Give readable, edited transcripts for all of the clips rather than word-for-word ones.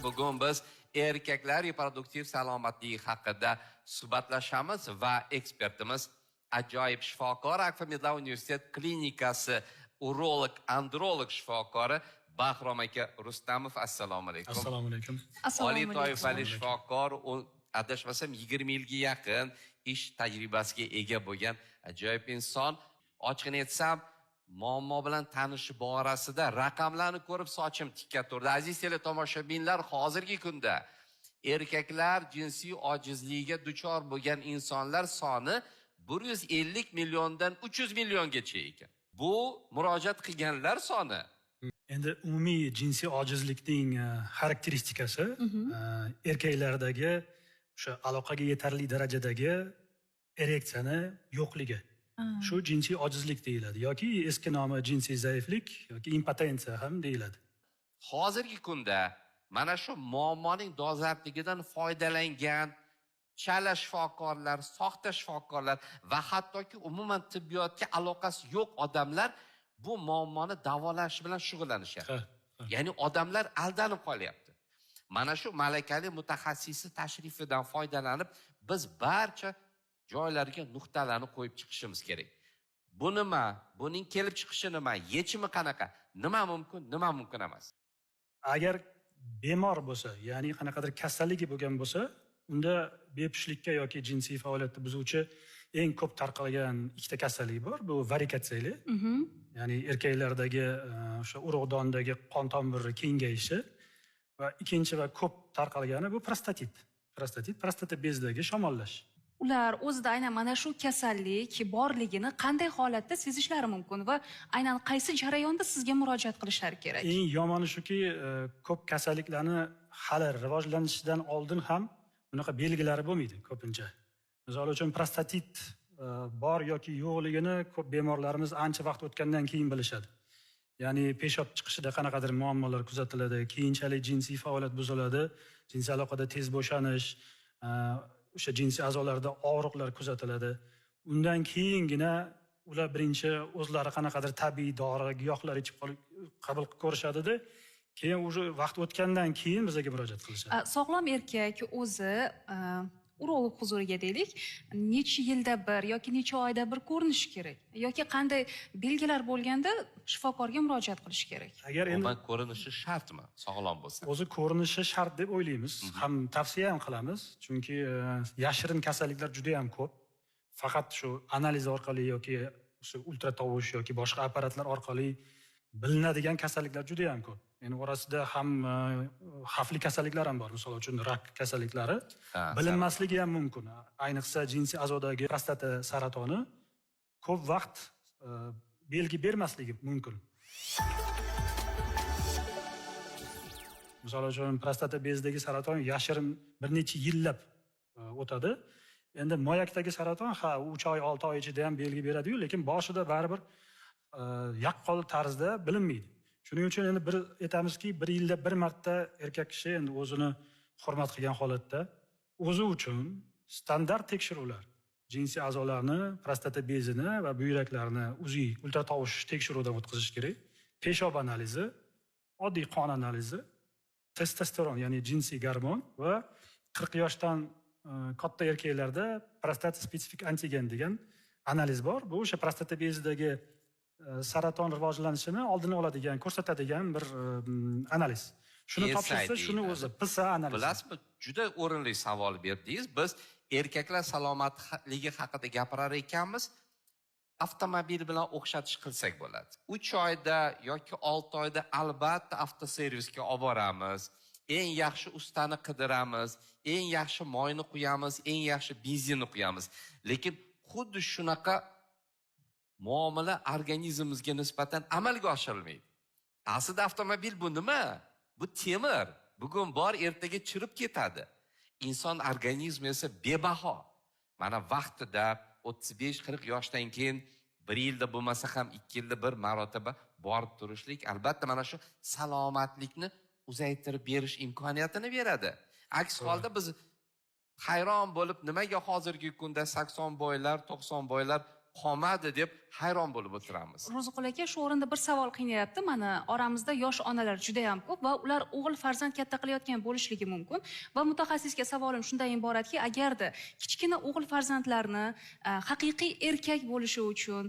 Bugun biz erkaklar reproduktiv salomatligi haqida suhbatlashamiz va ekspertimiz ajoyib shifokor, Akfa Medlar universitet klinikasi urolog, androlog shifokori Bahrom aka Rustamov. Assalomu alaykum. Assalomu alaykum. Oliy toifali shifokor, adashmasam 20 yilga yaqin ish tajribasiga ega bo'lgan ajoyib inson. Ochig'ini aytsam, muammo bilan tanishish borasida raqamlarni ko'rib sochim tikka turdi. Aziz teletomoshabinlar, hozirgi kunda erkaklar jinsiy ojizligiga duchor bo'lgan insonlar soni 150 milliondan 300 milliongacha ekan. Bu murojaat qilganlar soni. Endi umumiy jinsiy ojizlikning xarakteristikasi erkaklardagi o'sha aloqaga yetarli darajadagi ereksiyani yo'qligi. Shu jinsiy ojizlik deyiladi yoki eski nomi jinsiy zaiflik yoki impotensiya ham deyiladi. Hozirgi kunda mana shu muammoning dolzarbligidan foydalangan chala shifokorlar, soxta shifokorlar va hattoki umuman tibbiyotga aloqasi yo'q odamlar bu muammoni davolash bilan shug'ullanishyapti. Ya'ni odamlar aldanib qolyapti. Mana shu malakali mutaxassisi tashrifidan foydalanib biz barcha joylarga nuqtalarni qo'yib chiqishimiz kerak. Bu nima? Buning kelib chiqishi nima? Yechimi qanaqa? Nima mumkin, nima mumkin emas? Agar bemor bo'lsa, ya'ni qanaqadir kasalligi bo'lgan bo'lsa, unda bepushtlikka yoki jinsiy faoliyatni buzuvchi eng ko'p tarqalgan ikkita kasallik bor. Bu varikotseli, ya'ni erkaklardagi o'sha urug'dondagi qon tomiri kengayishi va ikkinchi va ko'p tarqalgani bu prostatit. Prostatit, prostata bezidagi shamollash. Ular o'zida aynan mana shu kasallik borligini qanday holatda sezishlari mumkin va aynan qaysi jarayonda sizga murojaat qilishlari kerak? Eng yomoni shuki, ko'p kasalliklarni hali rivojlanishidan oldin ham bunaqa belgilari bo'lmaydi ko'pincha. Misol uchun prostatit bor yoki yo'qligini ko'p bemorlarimiz ancha vaqt o'tgandan keyin bilishadi. Ya'ni peshob chiqishida qanaqadir muammolar kuzatiladi, keyinchalik jinsiy faoliyat buziladi, jinsiy aloqada tez bo'shanish, o'sha jinsiy a'zolarda og'riqlar kuzatiladi. Undan keyingina ular birinchi o'zlari qanaqadir tabiiy dori, giyohlar ichib qabul qilib ko'rishadida, keyin уже vaqt o'tgandan keyin bizga murojaat qilishadi. Sog'lom erkak o'zi urolog huzuriga deylik, necha yilda bir yoki necha oyda bir ko'rinishi kerak yoki qanday belgilar bo'lganda shifokorga murojaat qilish kerak? Agar endi ko'rinishi shartmi sog'lom bo'lsa? O'zi ko'rinishi shart deb o'ylaymiz, ham tavsiya ham qilamiz, chunki yashirin kasalliklar juda ham ko'p. Faqat shu analiz orqali yoki shu ultratovush yoki boshqa apparatlar orqali bilinadigan kasalliklar juda ham ko'p. Endi orasida ham xavfli kasalliklar ham bor. Misol uchun rak kasalliklari bilinmasligi ham mumkin. Ayniqsa jinsiy a'zodagi prostata saratoni ko'p vaqt belgi bermasligi mumkin. Misol uchun prostata bezidagi saraton yashirin bir necha yillab o'tadi. Endi moyakdagi saraton ha 3 oy, 6 oy ichida ham belgi beradi-yu, lekin boshida baribir yaqqol tarzda bilinmaydi. Shuning uchun endi bir aytamizki, bir yilda bir marta erkak kishi endi o'zini hurmat qilgan holatda o'zi uchun standart tekshiruvlar, jinsiy a'zolarni, prostata bezini va buyraklarni UZI ultratovush tekshiruvdan o'tkazish kerak. Peshob analizi, oddiy qon analizi, testosteron, ya'ni jinsiy gormon va 40 yoshdan katta erkaklarda prostata spesifik antigen degan analiz bor. Bu o'sha prostata bezidagi saraton rivojlanishini oldini oladigan, ko'rsatadigan bir analiz. Shuni topshirsa, shuni o'zi PSA analizi. Bilasizmi, juda o'rinli savol berdingiz. Biz erkaklar salomatligi haqida gapirar ekanmiz, avtomobil bilan o'xshatish qilsak bo'ladi. 3 oyda yoki 6 oyda albatta avtoservisga olib boramiz. Eng yaxshi ustani qidiramiz, eng yaxshi moyni quyamiz, eng yaxshi benzinni quyamiz. Lekin xuddi shunaqa muomala organizmimizga nisbatan amalga oshirilmaydi. Aslida avtomobil bu nima? Bu temir. Bugun bor, ertaga chirib ketadi. Inson organizmi esa bebaho. Mana vaqtida 35-40 yoshdan keyin bir yilda bo'lmasa ham 2 yilda bir marotaba borib turishlik albatta mana shu salomatlikni uzaytirib berish imkoniyatini beradi. Aks holda biz hayron bo'lib nimaga hozirgi kunda 80 boylar, 90 boylar qolmadi deb hayron bo'lib o'tiramiz. Ro'ziqul aka, shu o'rinda bir savol qiynayapti. Mana oramizda yosh onalar juda ham ko'p va ular o'g'il farzand katta qilayotgan bo'lishligi mumkin. Va mutaxassisga savolim shundan iboratki, agarda kichkina o'g'il farzandlarni haqiqiy erkak bo'lishi uchun,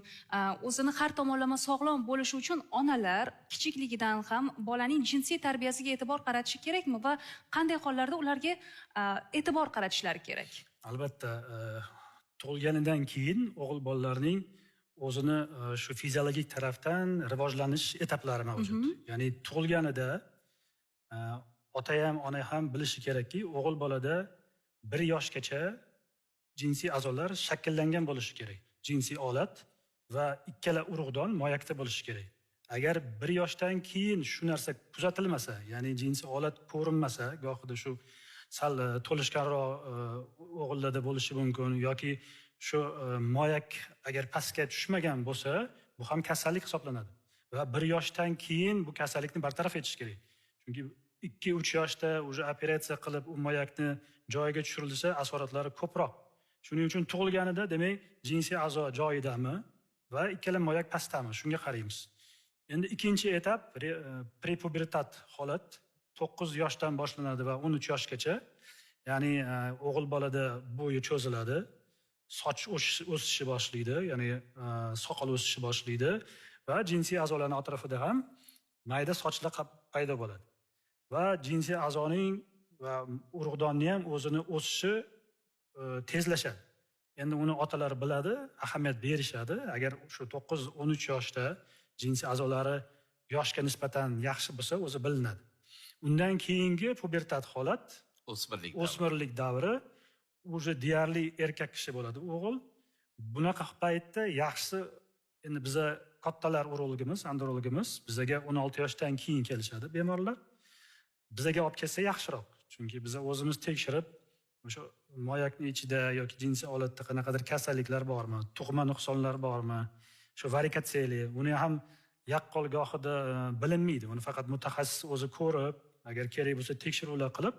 o'zini har tomonlama sog'lom bo'lishi uchun onalar kichikligidan ham bolaning jinsiy tarbiyasiga e'tibor qaratishi kerakmi va qanday hollarda ularga e'tibor qaratishlari kerak? Albatta, tug'ilganidan keyin o'g'il bolalarning o'zini shu fiziologik tarafdan rivojlanish etaplari mavjud. Ya'ni tug'ilganida ota ham ona ham bilishi kerakki, o'g'il bolada 1 yoshgacha jinsiy a'zolar shakllangan bo'lishi kerak. Jinsiy olat va ikkala urug'don moyakda bo'lishi kerak. Agar 1 yoshdan keyin shu narsa kuzatilmasa, ya'ni jinsiy olat ko'rinmasa, gohida shu sal to'lishganroq o'g'illarda bo'lishi mumkin yoki shu moyak agar pastga tushmagan bo'lsa, bu ham kasallik hisoblanadi. Va 1 yoshdan keyin bu kasallikni bartaraf etish kerak. Chunki 2-3 yoshda уже operatsiya qilib u moyakni joyiga tushirilsa, asoratlari ko'proq. Shuning uchun tug'ilganida demak jinsiy a'zo joyidami va ikkala moyak pastdami, shunga qaraymiz. Endi ikkinchi etap prepubertat holat 9 yoshdan boshlanadi va 13 yoshgacha. Ya'ni o'g'il bolada bo'yi cho'ziladi, soch o'sishi boshlaydi, ya'ni soqol o'sishi boshlaydi va jinsiy a'zolarning atrofida ham mayda sochlar paydo bo'ladi. Va jinsiy a'zoning va urug'donning ham o'zini o'sishi tezlashadi. Endi uni otalar biladi, ahamiyat berishadi. Agar shu 9-13 yoshda jinsiy a'zolari yoshga nisbatan yaxshi bo'lsa, o'zi bilinadi. Undan keyingi pubertat holat, o'smirlik davri, уже deyarli erkak kishi bo'ladi o'g'il. Bunaqa paytda yaxshisi, endi biza kattalar urologimiz, andrologimiz bizaga 16 yoshdan keyin kelishadi bemorlar. Bizaga olib kelsa yaxshiroq. Chunki biza o'zimiz tekshirib, o'sha moyakning ichida yoki jinsiy olatda qanaqadir kasalliklar bormi, tug'ma nuqsonlar bormi, shu varikotseli, uni ham yaqqol gohida bilinmaydi. Uni faqat mutaxassis o'zi ko'rib, agar kerak bo'lsa tekshiruvlar qilib,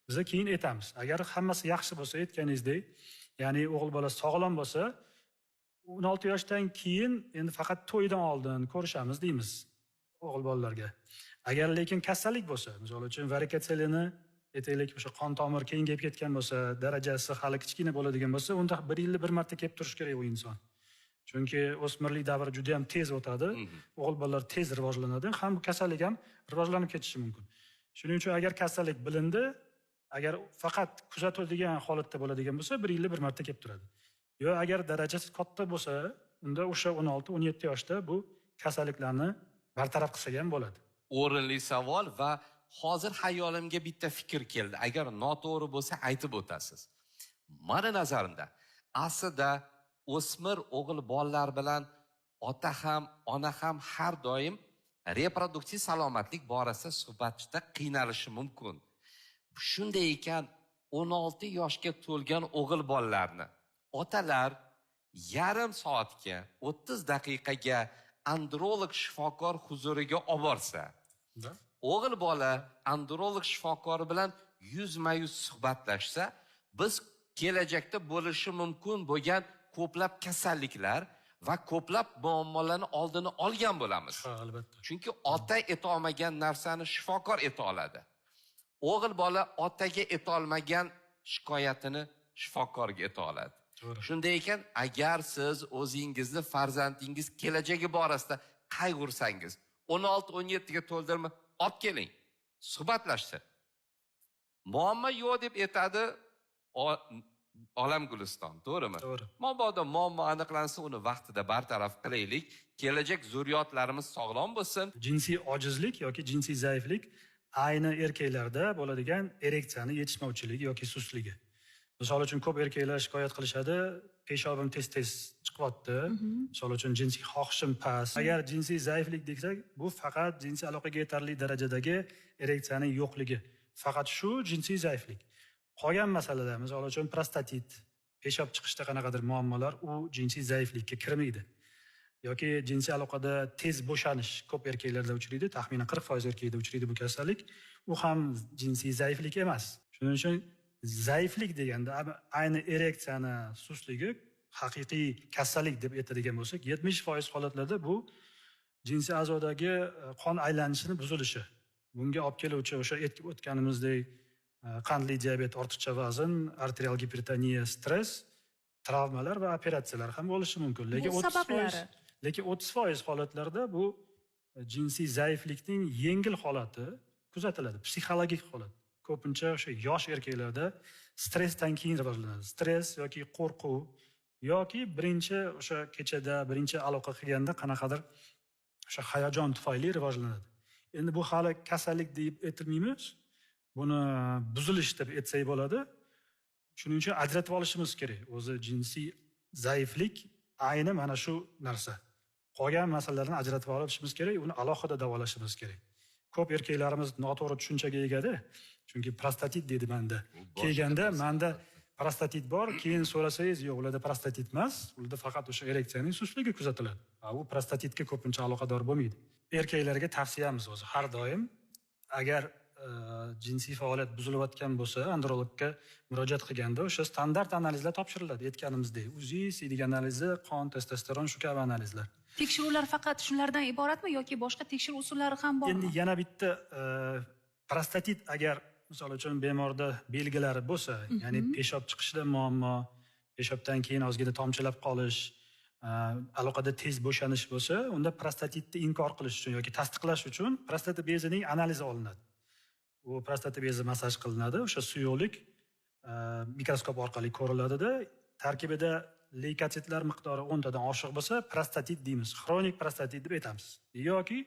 biza keyin aytamiz. Agar hammasi yaxshi bo'lsa, aytganingizdek, ya'ni o'g'il bola sog'lom bo'lsa, 16 yoshdan keyin endi faqat to'ydan oldin ko'rishamiz deymiz o'g'il bolalarga. Agar lekin kasallik bo'lsa, misol uchun varikotselini aytaylik, o'sha qon tomir kengayib ketgan bo'lsa, darajasi hali kichkina bo'ladigan bo'lsa, unda 1 yilda bir marta kelib turish kerak u inson. Chunki o'smirlik davri juda ham tez o'tadi, o'g'il bolalar tez rivojlanadi, ham bu kasallik ham rivojlanib ketishi mumkin. Shuning uchun agar kasallik bilindi, agar faqat kuzatiladigan holatda bo'ladigan bo'lsa, 1 yilda bir marta kelib turadi. Yo agar darajasi katta bo'lsa, unda o'sha 16-17 yoshda bu kasalliklarni bartaraf qilsak ham bo'ladi. O'rinli savol va hozir hayolimga bitta fikr keldi. Agar noto'g'ri bo'lsa aytib o'tasiz. Mani nazarimda aslida o'smir o'g'il bolalar bilan ota ham, ona ham har doim reproduktiv salomatlik borasida suhbatda qiynalishi mumkin. Shunday ekan, 16 yoshga to'lgan o'g'il bolalarni otalar yarim soatga, 30 daqiqaga androlog shifokor huzuriga olib borsa, o'g'il bola androlog shifokori bilan yuzma-yuz suhbatlashsa, biz kelajakda bo'lishi mumkin bo'lgan ko'plab kasalliklar va ko'plab muammolarni oldini olgan bo'lamiz. Ha, albatta. Chunki ota eta olmagan narsani shifokor eta oladi. O'g'il bola otaga eta olmagan shikoyatini shifokorga eta oladi. Shunday ekan, agar siz o'zingizni farzandingiz kelajagi borasida qayg'ursangiz, 16-17 ga to'ldirma, olib keling, suhbatlashsin. Muammo yo'q deb aytadi olam guliston, to'g'rimi? To'g'ri. Mabodo muammo aniqlansa, uni vaqtida bartaraf qilaylik. Kelajak zurriyotlarimiz sog'lom bo'lsin. Jinsiy ojizlik yoki jinsiy zaiflik ayni erkaklarda bo'ladigan ereksiyani yetishmovchiligi yoki sustligi. Misol uchun ko'p erkaklar shikoyat qilishadi, peshobim tez-tez chiqyapti. Misol uchun jinsiy xohishim past. Agar jinsiy zaiflik desak, bu faqat jinsiy aloqaga yetarli darajadagi ereksiyaning yo'qligi. Faqat shu jinsiy zaiflik. Qolgan masalalar, misol uchun prostatit, peshob chiqishda qanaqadir muammolar, u jinsiy zaiflikka kirmaydi. Yoki jinsiy aloqada tez bo'shanish ko'p erkaklarda uchraydi, taxminan 40% erkakda uchraydi bu kasallik. U ham jinsiy zaiflik emas. Shuning uchun zaiflik deganda ayni ereksiyani sustligi haqiqiy kasallik deb aytadigan bo'lsak, 70% holatlarda bu jinsiy a'zodagi qon aylanishini buzilishi. Bunga olib keluvchi o'sha aytib o'tganimizdek qandli diabet, ortiqcha vazn, arterial gipertoniya, stress, travmalar va operatsiyalar ham bo'lishi mumkin. Lekin 30%, lekin 30% holatlarda bu jinsiy zaiflikning yengil holati kuzatiladi, psixologik holat. Ko'pincha o'sha yosh erkaklarda stressdan keyin rivojlanadi. Stress yoki qo'rquv yoki birinchi o'sha kechada birinchi aloqa qilganda qanaqadir o'sha hayajon tufayli rivojlanadi. Endi bu hali kasallik deb aytilmaymiz. Buni buzilish deb aytsak bo'ladi. Shuning uchun ajratib olishimiz kerak. O'zi jinsiy zaiflik ayni mana shu narsa. Qolgan masalalarni ajratib olishimiz kerak, uni alohida davolashimiz kerak. Ko'p erkaklarimiz noto'g'ri tushunchaga egada. Chunki prostatit deydi menda. Kelganda menda prostatit bor, keyin so'rasangiz, yo'q, ularda prostatit emas, ularda faqat o'sha ereksiyaning sustligi kuzatiladi. U prostatitga ko'pincha aloqador bo'lmaydi. Erkaklarga tavsiyamiz o'zi har doim, agar jinsiy faoliyat buzilayotgan bo'lsa, andrologga murojaat qilganda o'sha standart analizlar topshiriladi, aytganimizdek, UZI, siydik analizi, qon, testosteron, shu kabi analizlar. Tekshiruvlar faqat shunlardan iboratmi yoki boshqa tekshiruv usullari ham bormi? Endi yana bitta prostatit agar misol uchun bemorda belgilari bo'lsa, ya'ni peshob chiqishida muammo, peshobdan keyin ozgina tomchilab qolish, aloqada tez bo'shanish bo'lsa, unda prostatitni inkor qilish uchun yoki tasdiqlash uchun prostata bezining analizi olinadi. U prostata bezi massaj qilinadi, o'sha suyuqlik mikroskop orqali ko'riladida, tarkibida leykositlar miqdori 10 tadan oshiq bo'lsa, prostatit deymiz, xronik prostatit deb aytamiz. Yoki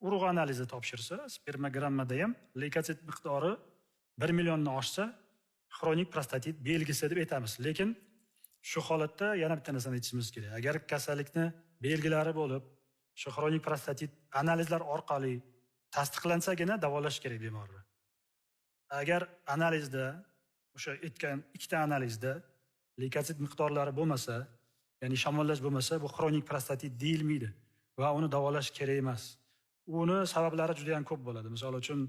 urug' analizi topshirsa, spermogrammada ham leykosit miqdori 1 milliondan oshsa, xronik prostatit belgisi deb aytamiz. Lekin shu holatda yana bitta narsani aytishimiz kerak. Agar kasallikni belgilari bo'lib, shu xronik prostatit analizlar orqali tasdiqlansagina davolash kerak bemorni. Agar analizda, o'sha aytgan ikkita analizda leykosit miqdorlari bo'lmasa, ya'ni shamollash bo'lmasa, bu xronik prostatit deyilmaydi va uni davolash kerak emas. Uni sabablari juda ham ko'p bo'ladi. Misol uchun,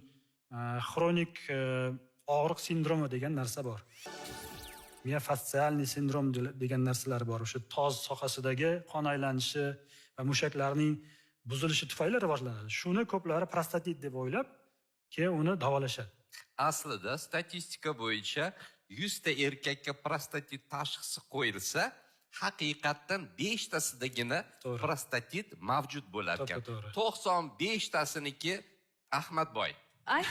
xronik og'riq sindromi degan narsa bor. Miofastsialniy sindrom degan narsalar bor. O'sha toz sohasidagi qon aylanishi va mushaklarning buzilishi tufayli rivojlanadi. Shuni ko'plari prostatit deb o'ylab, keyin uni davolashadi. Aslida statistika bo'yicha 100 ta erkakka prostatit tashxisi qo'yilsa, haqiqatdan 5 tasidagina prostatit mavjud bo'lar ekan. 95 tasiniki Ahmadboy. Ay,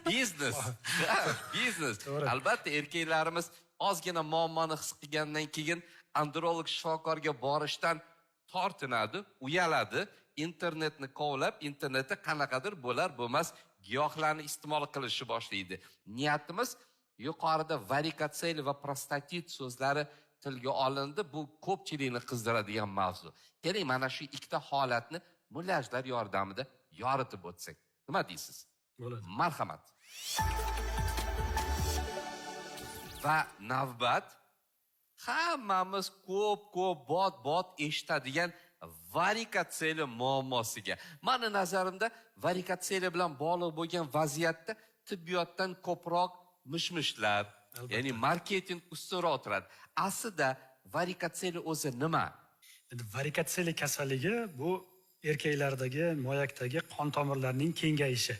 biznes. Biznes. Albatta erkaklarimiz ozgina muammoni his qilgandan keyin androlog shifokorga borishdan tortinadi, uyaladi, internetni kovlab, internetda qanaqadir bo'lar bo'lmas giyohlarni iste'mol qilishni boshlaydi. Niyatimiz yuqorida varikotsel va prostatit so'zlari tilga olindi. Bu ko'pchilikni qizdiradigan mavzu. Keling, mana shu ikkita holatni mulyajlar yordamida yoritib o'tsak. Nima deysiz? Bo'ladi. Marhamat. Va navbat hammamiz ko'p-ko'p bot-bot eshitadigan varikotsel muammosiga. Mani nazarimda varikotsel bilan bog'liq bo'lgan vaziyatda tibbiyotdan ko'proq mishmishlar, ya'ni marketing ustunroq turadi. Aslida varikotsel o'zi nima? Endi varikotsel kasalligi bu erkaklardagi moyakdagi qon tomirlarining kengayishi.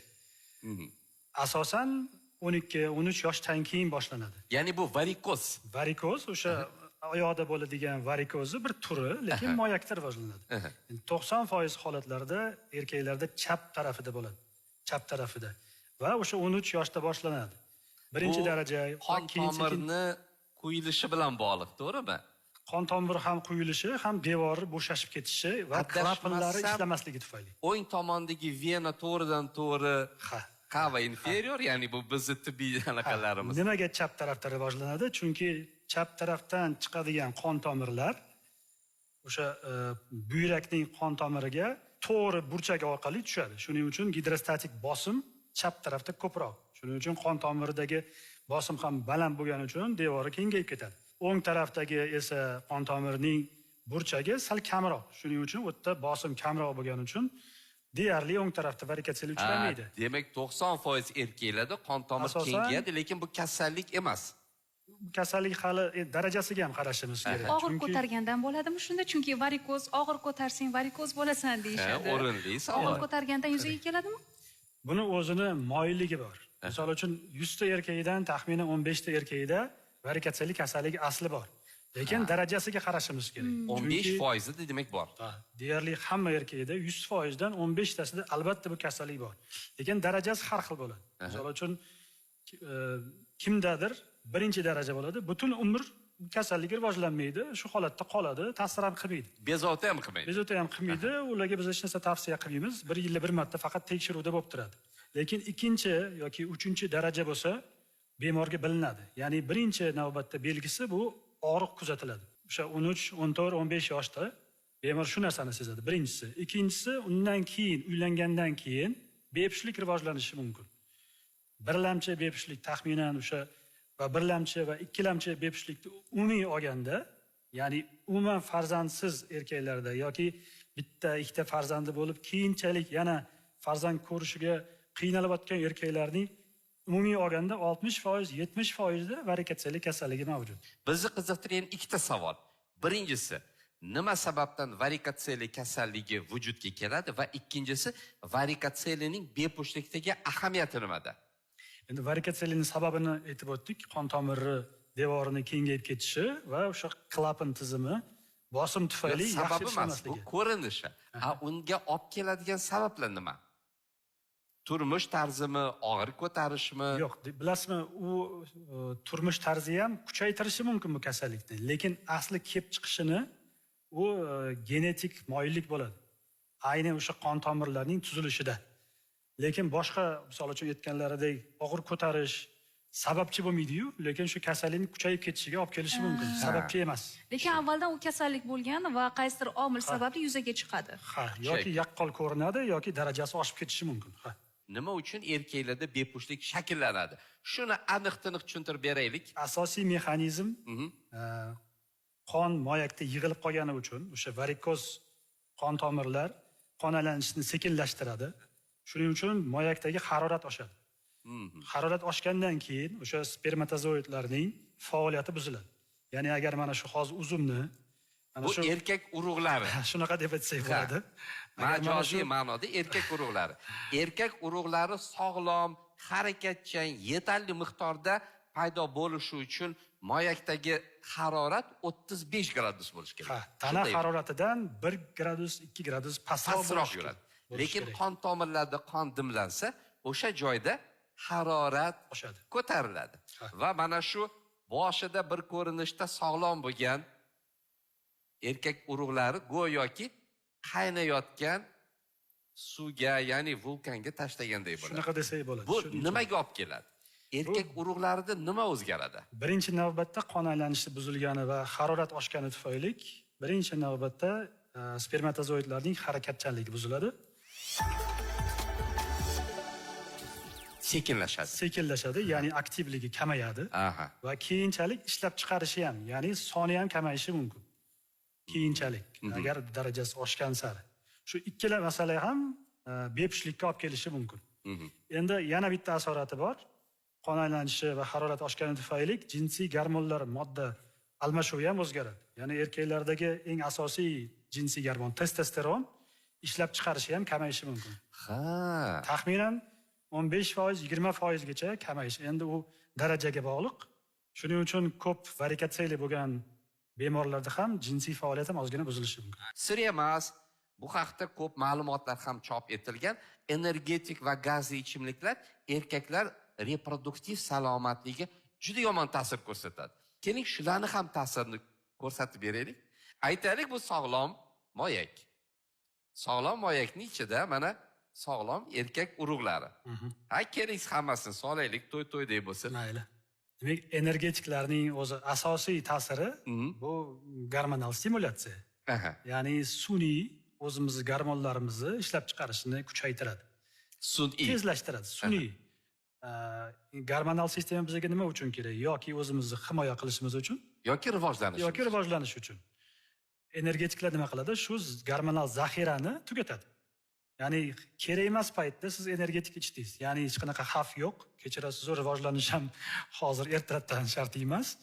Asosan 12-13 yoshdan keyin boshlanadi. Ya'ni bu varikoz. Varikoz o'sha oyoqda bo'ladigan varikozni bir turi, lekin moyakda rivojlanadi. 90% holatlarda erkaklarda chap tarafida bo'ladi. Chap tarafida va o'sha 13 yoshda boshlanadi. Birinchi daraja qon tomirni quyilishi bilan bog'liq, to'g'rimi? Qon tomiri ham quyilishi, ham devori bo'shashib ketishi va klapanlari ishlamasligi tufayli. O'ng tomondagi vena to'g'ridan to'g'ri qava inferior, ya'ni bu bizni tibbiy anaqalarimiz. Nimaga chap tarafda rivojlanadi? Chunki chap tarafdan chiqadigan qon tomirlar o'sha buyrakning qon tomiriga to'g'ri burchak orqali tushadi. Shuning uchun gidrostatik bosim chap tarafda ko'proq. Shuning uchun qon tomiridagi bosim ham baland bo'lgani uchun devori kengayib ketadi. O'ng tarafdagi esa qon tomirining burchagi sal kamroq. Shuning uchun u yerda bosim kamroq bo'lgani uchun deyarli o'ng tarafda varikotsel uchramaydi. Demak 90% erkaklarda qon tomir kengayadi, lekin bu kasallik emas. Kasallik hali darajasiga ham qarashimiz kerak. Og'ir ko'targandan bo'ladimi shunda? Chunki varikoz, og'ir ko'tarsang varikoz bo'lasan deyishadi. O'rinli savol. Og'ir ko'targandan yuzaga keladimi? Buni o'zini moyilligi bor. Misol uchun 100 ta erkakdan taxminan 15 ta erkakda varikotseli kasalligi asli bor. Lekin darajasiga qarashimiz kerak. 15% demak bor. Deyarli hamma erkakda 100% dan 15 tasida albatta bu kasallik bor. Lekin darajasi har xil bo'ladi. Misol uchun kimdadir birinchi daraja bo'ladi, butun umr kasalligi rivojlanmaydi, shu holatda qoladi, ta'sir ham qilmaydi. Bezovta ham qilmaydi. Bezovta ham qilmaydi. Ularga biz hech narsa tavsiya qilmaymiz. Bir yilda bir marta faqat tekshiruvda bo'lib turadi. Lekin ikkinchi yoki uchinchi daraja bo'lsa, bemorga bilinadi. Ya'ni birinchi navbatda belgisi bu og'riq kuzatiladi. O'sha 13, 14, 15 yoshda bemor shu narsani sezadi. Birinchisi. Ikkinchisi, undan keyin uylangandan keyin bepushtlik rivojlanishi mumkin. Birlamchi bepushtlik taxminan o'sha va birlamchi va ikkilamchi bepushtlikni umumiy olganda, ya'ni umuman farzandsiz erkaklarda yoki bitta, ikkita farzandi bo'lib, keyinchalik yana farzand ko'rishiga qiynalayotgan erkaklarning umumiy olganda 60%, 70% da varikotseli kasalligi mavjud. Bizni qiziqtirgan ikkita savol. Birinchisi, nima sababdan varikotseli kasalligi vujudga keladi va ikkinchisi, varikotselining bepushtlikdagi ahamiyati nimada? Endi varikotselining sababini aytib o'tdik. Qon tomiri devorini kengayib ketishi va o'sha klapan tizimi bosim tufayli yaxshi ishlamasligi. Bu ko'rinishi. Unga olib keladigan sabablar nima? Turmush tarzimi, og'ir ko'tarishmi? Yo'q, bilasizmi, u turmush tarzi ham kuchaytirishi mumkin bu kasallikni, lekin asli kelib chiqishini u genetik moyillik bo'ladi. Ayni o'sha qon tomirlarining tuzilishida. Lekin boshqa, misol uchun aytganlaridek, og'ir ko'tarish sababchi bo'lmaydi-yu, lekin shu kasallikning kuchayib ketishiga olib kelishi mumkin. Sababchi emas. Lekin avvaldan u kasallik bo'lgan va qaysidir omil sababli yuzaga chiqadi. Ha, yoki yaqqol ko'rinadi yoki darajasi oshib ketishi mumkin. Ha. Nima uchun erkaklarda bepushtlik shakllanadi? Shuni aniq-tiniq tushuntirib beraylik. Asosiy mexanizm qon moyakda yig'ilib qolgani uchun o'sha varikoz qon tomirlar qon aylanishini sekinlashtiradi. Shuning uchun moyakdagi harorat oshadi. Harorat oshgandan keyin o'sha spermatozoidlarning faoliyati buziladi. Ya'ni agar mana shu hozir uzumni, mana bu erkak urug'lari. Shunaqa deb aytsak bo'ladi. Majoziy ma'noda erkak urug'lari. Erkak urug'lari sog'lom, harakatchan, yetarli miqdorda paydo bo'lishi uchun moyakdagi harorat 35 gradus bo'lishi kerak. Ha, tana haroratidan 1 gradus, 2 gradus pastroq yuradi. Lekin qon tomirlarida qon dimlansa, o'sha joyda harorat oshadi, ko'tariladi. Va mana shu boshida bir ko'rinishda sog'lom bo'lgan erkak urug'lari go'yoki qaynayotgan suvga, ya'ni vulkanga tashlaganday bo'ladi. Shunaqa desak bo'ladi. Bu nimaga olib keladi? Erkak urug'larida nima o'zgaradi? Birinchi navbatda qon aylanishi buzilgani va harorat oshgani tufayli birinchi navbatda spermatozoidlarning harakatchanligi buziladi. Sekinlashadi. Sekinlashadi, ya'ni aktivligi kamayadi. Va keyinchalik ishlab chiqarishi ham, ya'ni soni ham kamayishi mumkin. Keyinchalik agar darajasi oshgan sari. Shu ikkala masala ham bepushtlikka olib kelishi mumkin. Endi yana bitta asorati bor. Qon aylanishi va harorat oshgani tufayli jinsiy gormonlar modda almashuvi ham o'zgaradi. Ya'ni erkaklardagi eng asosiy jinsiy gormon testosteron ishlab chiqarishi ham kamayishi mumkin. Ha. Taxminan 15%, 20% gacha kamayishi. Endi u darajaga bog'liq. Shuning uchun ko'p varikotseli bo'lgan bemorlarda ham jinsiy faoliyat ham ozgina buzilishi mumkin. Sir emas, bu haqda ko'p ma'lumotlar ham chop etilgan. Energetik va gazli ichimliklar erkaklar reproduktiv salomatligiga juda yomon ta'sir ko'rsatadi. Keling, shularni ham ta'sirini ko'rsatib beraylik. Aytaylik, bu sog'lom moyak. Sog'lom moyakning ichida mana sog'lom erkak urug'lari. Ha, keling hammasini solaylik, to'y to'ydek bo'lsin. Mayli. Demak, energetiklarning o'zi asosiy ta'siri bu gormonal stimulyatsiya. Ya'ni sun'iy o'zimizni gormonlarimizni ishlab chiqarishini kuchaytiradi. Sun'iy. Tezlashtiradi, sun'iy. Gormonal sistema bizga nima uchun kerak? Yoki o'zimizni himoya qilishimiz uchun, yoki rivojlanish. Yoki rivojlanish uchun. Energetiklar nima qiladi? Shu gormonal zaxirani tugatadi. Ya'ni kerak emas paytda siz energetik ichdingiz. Ya'ni hech qanaqa xavf yo'q. Kechirasiz, rivojlanish ham hozir ertalabdan shart emas.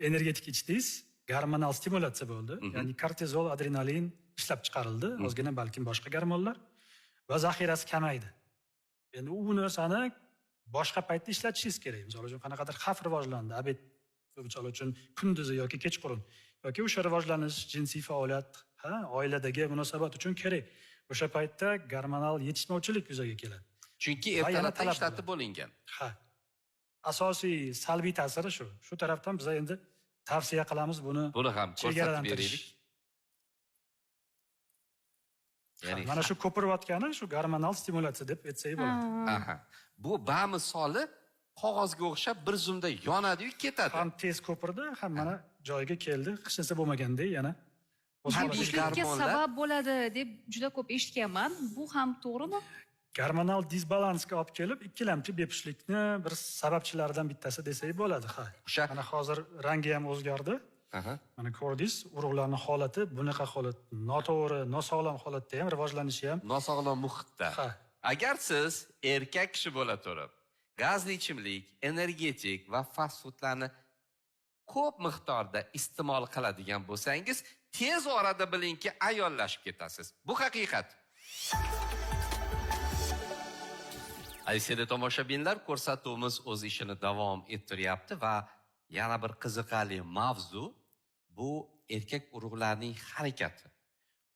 Energetik ichdingiz, gormonal stimulyatsiya bo'ldi. Ya'ni kortizol, adrenalin ishlab chiqarildi, ozgina balkim boshqa gormonlar va zaxirasi kamaydi. Endi u narsani boshqa paytda ishlatishingiz kerak. Misol uchun qanaqadir xavf rivojlandi, obed, misol uchun kunduzi yoki kechqurun yoki o'sha rivojlanish, jinsiy faoliyat, ha, oiladagi munosabat uchun kerak. O'sha paytda gormonal yetishmovchilik yuzaga keladi. Chunki ertalabdan ishlatib bo'lingan. Ha. Asosiy salbiy ta'siri shu. Shu tarafdan biz endi tavsiya qilamiz buni. Buni ham ko'rsatib beraylik. Ya'ni mana shu ko'pirayotgani shu gormonal stimulyatsiya deb aytsak bo'ladi. Aha. Bu bamisoli qog'ozga o'xshab bir zumda yonadi-yu ketadi. Ham tez ko'pirdi, ham mana joyiga keldi, hech narsa bo'lmagandek yana. Bepushtlikka sabab bo'ladi deb juda ko'p eshitganman. Bu ham to'g'rimi? Gormonal disbalansga olib kelib, ikkilamchi bepushtlikni bir sababchilaridan bittasi desak bo'ladi, ha. Mana hozir rangi ham o'zgardi. Mana ko'rdingiz, urug'larning holati bunaqa holat, noto'g'ri, nosog'lom holatda ham rivojlanishi ham nosog'lom muhitda. Ha. Agar siz erkak kishi bo'la turib, gazli ichimlik, energetik va fast foodlarni ko'p miqdorda iste'mol qiladigan bo'lsangiz, tez orada bilingki, ayollashib ketasiz. Bu haqiqat. Aziz tomoshabinlar, ko'rsatuvimiz o'z ishini davom ettiryapti va yana bir qiziqarli mavzu bu erkak urug'larining harakati,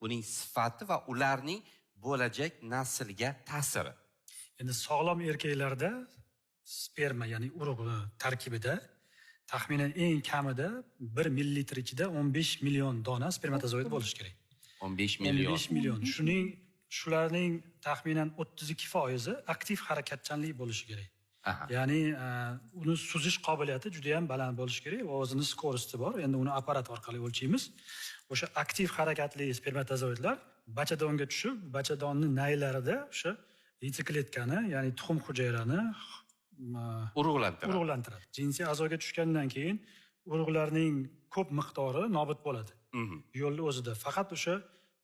uning sifati va ularning bo'lajak naslga ta'siri. Endi sog'lom erkaklarda sperma, ya'ni urug' tarkibida taxminan eng kamida 1 millilitr ichida 15 million dona spermatozoid bo'lishi kerak. 15 million. 15 million. Shularning taxminan 32% aktiv harakatchanlik bo'lishi kerak. Ya'ni uni suzish qobiliyati juda ham baland bo'lishi kerak va o'zini skorosti bor. Endi uni apparat orqali o'lchaymiz. O'sha aktiv harakatli spermatozoidlar bachadonga tushib, bachadonning naylarida o'sha yeytsekletkani, ya'ni tuxum hujayrani urug'lantiradi. Jinsiy a'zoga tushgandan keyin urug'larning ko'p miqdori nobud bo'ladi. Yo'lning o'zida faqat o'sha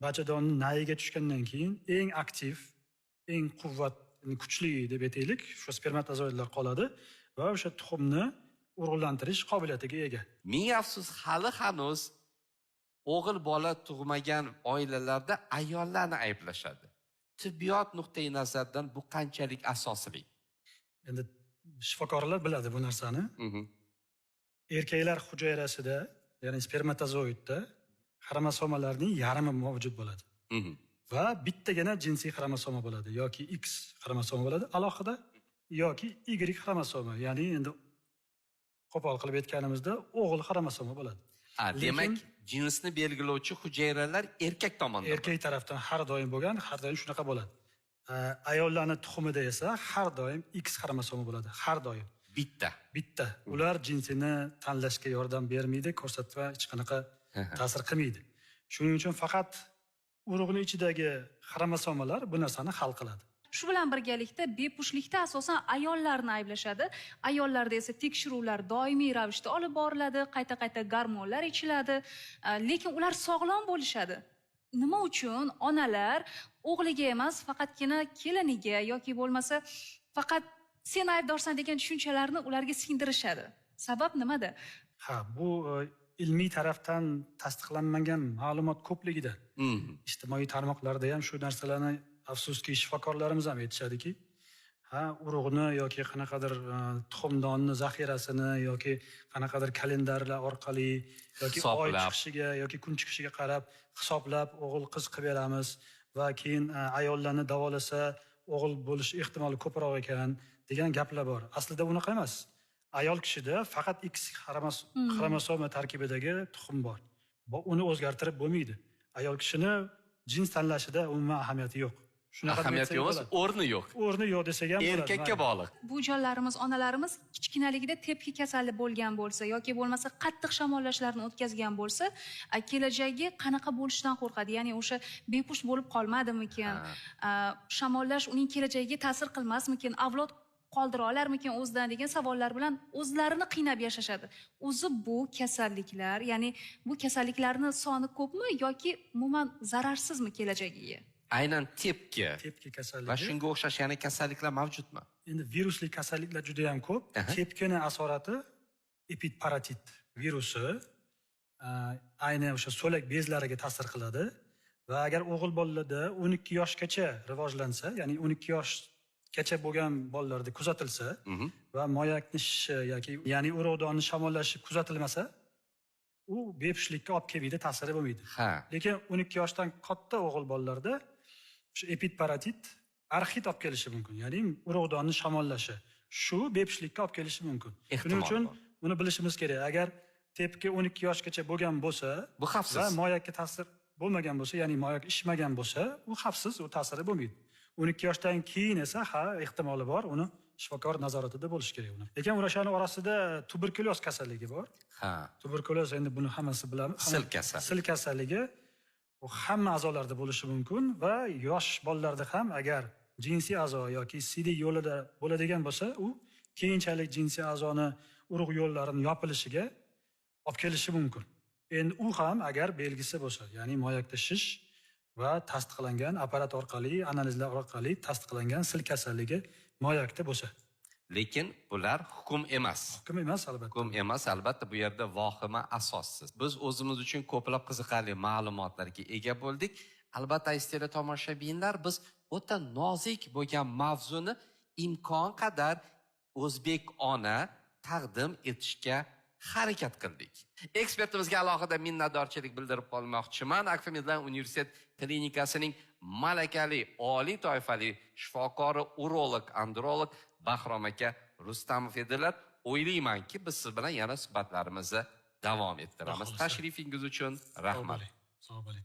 bachadonning nayiga tushgandan keyin eng aktiv, eng quvvat, kuchli deb aytaylik, shu spermatozoidlar qoladi va o'sha tuxumni urug'lantirish qobiliyatiga ega. Ming afsus, hali hanuz o'g'il bola tug'magan oilalarda ayollarni ayblashadi. Tibbiyot nuqtai nazaridan bu qanchalik asosli? Endi shifokorlar biladi bu narsani. Erkaklar hujayrasida, ya'ni spermatozoidda xromosomalarning yarmi mavjud bo'ladi. Va bittagina jinsiy xromosoma bo'ladi, yoki X xromosoma bo'ladi alohida, yoki Y xromosoma, ya'ni endi qo'pol qilib aytganimizda o'g'il xromosoma bo'ladi. Demak, jinsni belgilovchi hujayralar erkak tomonidan. Erkak tarafdan har doim bo'lgan, har doim shunaqa bo'ladi. Ayollarning tuxumida esa har doim X xromosoma bo'ladi, har doim. Bitta. Bitta. Ular jinsini tanlashga yordam bermaydi, ko'rsatma hech qanaqa ta'sir qilmaydi. Shuning uchun faqat urug'ning ichidagi xromosomalar bu narsani hal qiladi. Shu bilan birgalikda bepushtlikda asosan ayollarni ayblashadi. Ayollarda esa tekshiruvlar doimiy ravishda olib boriladi, qayta-qayta gormonlar ichiladi, lekin ular sog'lom bo'lishadi. Nima uchun onalar o'g'liga emas, faqatgina keliniga yoki bo'lmasa faqat sen aybdorsan degan tushunchalarni ularga singdirishadi? Sabab nimada? Ha, bu ilmiy tarafdan tasdiqlanmagan ma'lumot ko'pligida. Ijtimoiy tarmoqlarda ham shu narsalarni afsuski shifokorlarimiz ham aytishadiki, ha, urug'ni yoki qanaqadir tuxumdonni zaxirasini yoki qanaqadir kalendarlar orqali yoki oy chiqishiga yoki kun chiqishiga qarab hisoblab o'g'il qiz qilib beramiz va keyin ayollarni davolasa o'g'il bo'lish ehtimoli ko'proq ekan degan gaplar bor. Aslida unaqa emas. Ayol kishida faqat X xromosoma tarkibidagi tuxum bor. Uni o'zgartirib bo'lmaydi. Ayol kishini jins tanlashida umuman ahamiyati yo'q. Shunaqa ahamiyati yo'q, o'rni yo'q. O'rni yo'q desak ham bo'ladi. Erkakka bog'liq. Bu jonlarimiz, onalarimiz kichkinaligida tepki kasali bo'lgan bo'lsa yoki bo'lmasa qattiq shamollashlarni o'tkazgan bo'lsa, kelajagi qanaqa bo'lishidan qo'rqadi. Ya'ni o'sha bepusht bo'lib qolmadimikin? Shamollash uning kelajagiga ta'sir qilmasmikin? Avlod qoldira olarmikin o'zidan degan savollar bilan o'zlarini qiynab yashashadi. O'zi bu kasalliklar, ya'ni bu kasalliklarning soni ko'pmi yoki umuman zararsizmi kelajagiga? Aynan tepki. Tepki Va kasalligi. shunga o'xshash yana kasalliklar mavjudmi? Endi virusli kasalliklar juda ham ko'p. Tepkini asorati epidparatit virusi ayni o'sha so'lak bezlariga ta'sir qiladi va agar o'g'il bolalarda 12 yoshgacha rivojlansa, ya'ni 12 yoshgacha bo'lgan bolalarda kuzatilsa va moyakni shishishi yoki ya'ni urug'donni shamollashi kuzatilmasa, u bepushtlikka olib kelmaydi, ta'siri bo'lmaydi. Lekin 12 yoshdan katta o'g'il bolalarda o'sha epidparatit arxit olib kelishi mumkin, ya'ni urug'donni shamollashi shu bepushtlikka olib kelishi mumkin. Shuning uchun buni bilishimiz kerak. Agar tepki 12 yoshgacha bo'lgan bo'lsa, bu xavfsiz va moyakka ta'sir bo'lmagan bo'lsa, ya'ni moyak ishmagan bo'lsa, u xavfsiz, u ta'siri bo'lmaydi. 12 yoshdan keyin esa ha, ehtimoli bor, uni shifokor nazoratida bo'lishi kerak uni. Lekin o'shani orasida tuberkulyoz kasalligi bor. Tuberkulyoz, endi buni hammasi bilamiz. Sil kasalligi. Sil kasalligi u hamma a'zolarda bo'lishi mumkin va yosh bolalarda ham agar jinsiy a'zo yoki sidik yo'lida bo'ladigan bo'lsa, u keyinchalik jinsiy a'zoni urug' yo'llarini yopilishiga olib kelishi mumkin. Endi u ham agar belgisi bo'lsa, ya'ni moyakda shish va tasdiqlangan apparat orqali, analizlar orqali tasdiqlangan sil kasalligi moyakda bo'lsa. Lekin bular hukm emas. Hukm emas, albatta. Hukm emas, albatta, bu yerda vahima asossiz. Biz o'zimiz uchun ko'plab qiziqarli ma'lumotlarga ega bo'ldik. Albatta, aziz teletomoshabinlar, biz o'ta nozik bo'lgan mavzuni imkon qadar o'zbek ona taqdim etishga harakat qildik. Ekspertimizga alohida minnatdorchilik bildirib qolmoqchiman. Akfa Medline universitet klinikasining malakali, oliy toifali shifokori, urolog, androlog Bahrom aka Rustamov edilar. O'ylaymanki, biz siz bilan yana suhbatlarimizni davom ettiramiz. Tashrifingiz uchun rahmat. Sog' bo'ling.